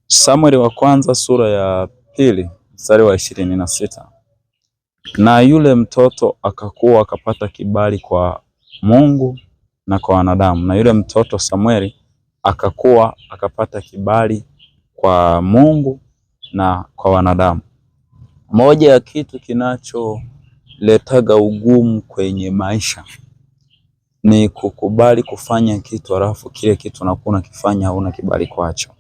Samueli wa kwanza sura ya 2 mstari wa 26. Na yule mtoto akakua akapata kibali kwa Mungu na kwa wanadamu. Na yule mtoto Samueli akakua akapata kibali kwa Mungu na kwa wanadamu. Moja ya kitu kinacholetaga ugumu kwenye maisha ni kukubali kufanya kitu halafu kile kitu unakuwa unakifanya hauna kibali kwacho.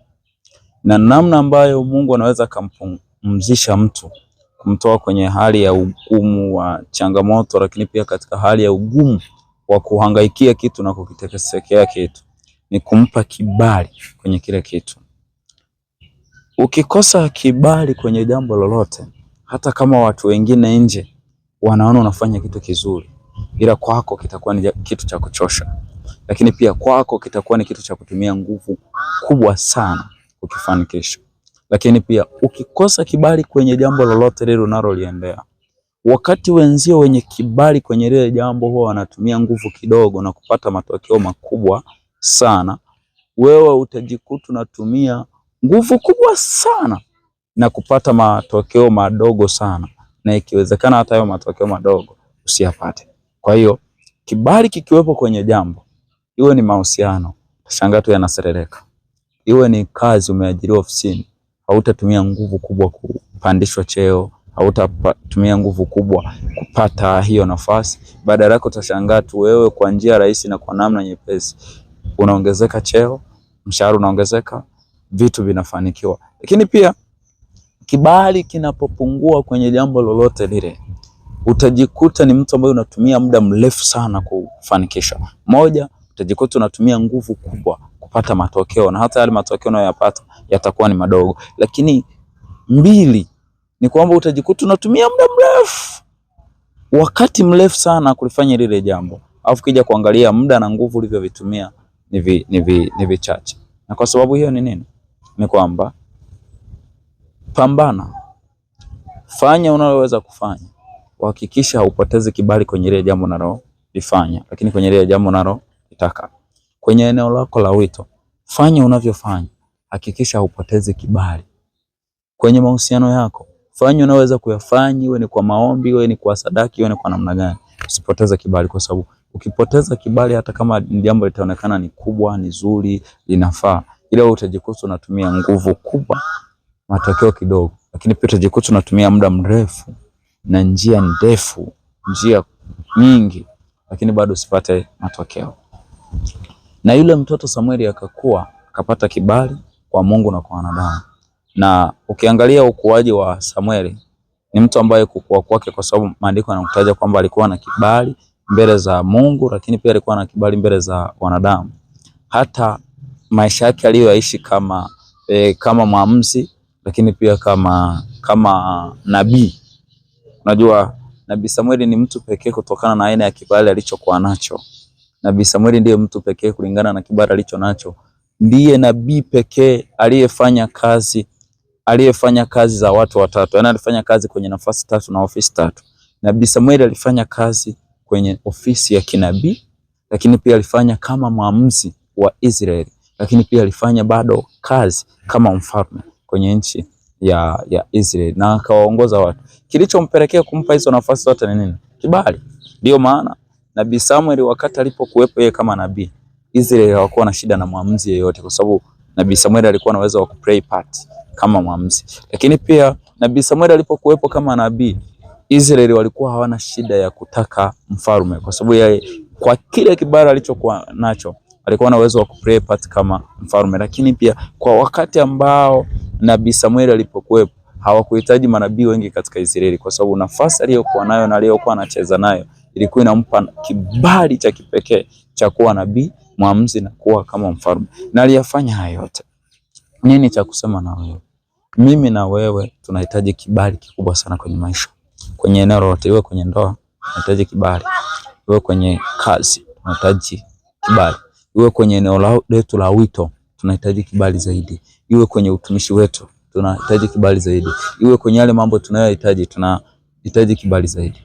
Na namna ambayo Mungu anaweza akampumzisha mtu kumtoa kwenye hali ya ugumu wa changamoto, lakini pia katika hali ya ugumu wa kuhangaikia kitu na kukitekesekea kitu ni kumpa kibali kwenye kile kitu. Ukikosa kibali kwenye jambo lolote, hata kama watu wengine nje wanaona unafanya kitu kizuri, ila kwako kitakuwa ni kitu cha kuchosha, lakini pia kwako kitakuwa ni kitu cha kutumia nguvu kubwa sana kukifanikisha. Lakini pia ukikosa kibali kwenye jambo lolote lile unaloliendea, wakati wenzio wenye kibali kwenye lile jambo huwa wanatumia nguvu kidogo na kupata matokeo makubwa sana, wewe utajikuta unatumia nguvu kubwa sana na kupata matokeo madogo sana, na ikiwezekana hata hayo matokeo madogo usiyapate. Kwa hiyo kibali kikiwepo kwenye jambo, iwe ni mahusiano, utashangaa tu yanaserereka, iwe ni kazi, umeajiriwa ofisini, hautatumia nguvu kubwa kupandishwa cheo, hautatumia nguvu kubwa kupata hiyo nafasi. Badala yako utashangaa tu wewe kwa njia rahisi na kwa namna nyepesi unaongezeka cheo, mshahara unaongezeka, vitu vinafanikiwa. Lakini pia kibali kinapopungua kwenye jambo lolote lile, utajikuta ni mtu ambaye unatumia muda mrefu sana kufanikisha. Moja, utajikuta unatumia nguvu kubwa kupata matokeo na hata yale matokeo unayoyapata yatakuwa ni madogo. Lakini mbili, ni kwamba utajikuta unatumia muda mrefu, wakati mrefu sana kulifanya lile jambo, alafu kija kuangalia muda na nguvu ulivyovitumia ni vichache. Na kwa sababu hiyo ni nini? Ni kwamba pambana, fanya unaloweza kufanya, uhakikisha haupotezi kibali kwenye lile jambo unalolifanya, lakini kwenye lile jambo unalolitaka, kwenye eneo lako la wito, fanya unavyofanya, hakikisha haupotezi kibali. Kwenye mahusiano yako, fanya unaweza kuyafanya, iwe ni kwa maombi, iwe ni kwa sadaka, iwe ni kwa namna gani, usipoteze kibali, kwa sababu ukipoteza kibali, hata kama jambo litaonekana ni kubwa, ni zuri, linafaa, ila wewe utajikuta unatumia nguvu kubwa, matokeo kidogo. Lakini pia utajikuta unatumia muda mrefu na njia ndefu, njia nyingi, lakini bado usipate matokeo. Na yule mtoto Samueli akakua, akapata kibali kwa Mungu na kwa wanadamu. Na ukiangalia ukuaji wa Samueli ni mtu ambaye kukua kwake, kwa sababu maandiko yanamtaja kwamba alikuwa na kibali mbele za Mungu, lakini pia alikuwa na kibali mbele za wanadamu. Hata maisha yake aliyoyaishi kama mwamuzi, lakini pia kama nabii. Unajua Nabii Samueli ni mtu pekee kutokana na aina ya kibali alichokuwa nacho. Nabii Samueli ndiye mtu pekee kulingana na kibali alicho nacho, ndiye nabii pekee aliyefanya kazi za watu watatu. Yaani alifanya kazi kwenye nafasi tatu na ofisi tatu. Nabii Samueli alifanya kazi kwenye ofisi ya kinabii, lakini pia alifanya kama mwamuzi wa Israeli, lakini pia alifanya bado kazi kama mfalme kwenye nchi ya Israeli na akawaongoza watu. Kilichompelekea kumpa hizo nafasi zote ni nini? Kibali. Ndio maana Nabii Samuel wakati alipokuwepo yeye kama nabii, Israeli hawakuwa na shida na mwamuzi yeyote, kwa sababu Nabii Samuel alikuwa na uwezo wa kuplay part kama mwamuzi. Lakini pia Nabii Samuel alipokuwepo kama nabii, Israeli walikuwa hawana shida ya kutaka mfalme, kwa sababu yeye kwa kile kibali alichokuwa nacho alikuwa na uwezo wa kuplay part kama mfalme. Lakini pia kwa wakati ambao Nabii Samuel alipokuwepo, hawakuhitaji manabii wengi katika Israeli, kwa sababu nafasi aliyokuwa nayo na aliyokuwa anacheza nayo ilikuwa inampa kibali cha kipekee cha kuwa nabii, mwamuzi na kuwa kama mfalme, na aliyafanya haya yote. Nini cha kusema na wewe? Mimi na wewe tunahitaji kibali kikubwa sana kwenye maisha, kwenye eneo lolote, iwe kwenye ndoa tunahitaji kibali, iwe kwenye kazi tunahitaji kibali, iwe kwenye eneo letu la wito tunahitaji kibali zaidi, iwe kwenye utumishi wetu tunahitaji kibali zaidi, iwe kwenye yale mambo tunayohitaji tunahitaji kibali zaidi.